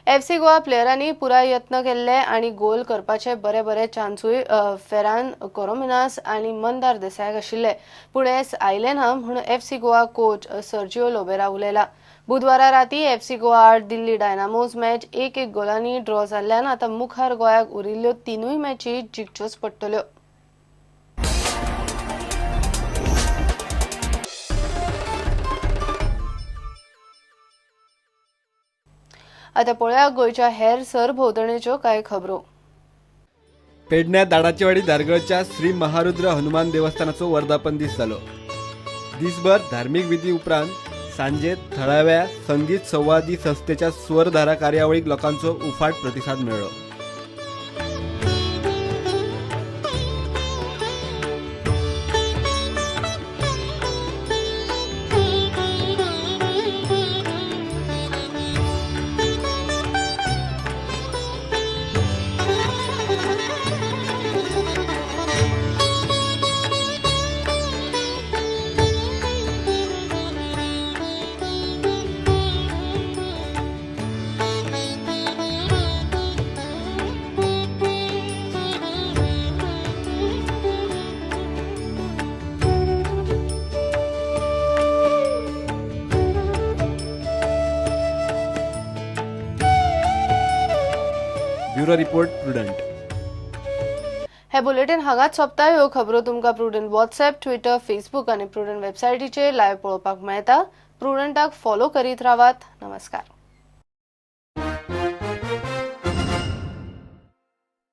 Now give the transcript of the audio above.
FC Goa प्लेयरांनी पुराय यत्न केल्ले आनी गोल करपाचे बरे बरे चान्सूय फेरान कोरोमिनास आनी मंदार देसायाक आशिल्ले, पूण येस आयलें ना म्हूण FC Goa coach Sergio Lobera उलयला. बुधवारा राती एफसी गोवा आड दिल्ली डायनामोज मॅच 1-1 गोलांनी ड्रॉ जाल्ल्यान आतां मुखार गोंयाक उरिल्ल्यो तिनूय मॅची जिखच्योच पडटल्यो. आतां पळोवया गोंयच्या हेर सरभोंवतणेच्यो कांय खबरो. पेडण्या दाडाचेवाडी धारगळच्या श्री महारुद्र हनुमान देवस्थानाचो वर्धापन दीस जालो. दिसभर धार्मिक विधी उपरांत सांजे थळाव्या संगीत संवादी संस्थेच्या स्वरधारा कार्यावळीक लोकांचो उफाट प्रतिसाद मेळ्ळो. Bureau report, Prudent. हे बुलेटिन हांगाच सोंपता. ह्यो खबरो तुमकां प्रुडंट वॉट्सएप, ट्विटर, फेसबूक आनी प्रुडंट वेबसायटीचेर लायव्ह पळोवपाक मेळटा. प्रुडंटाक फॉलो करीत रावात. नमस्कार.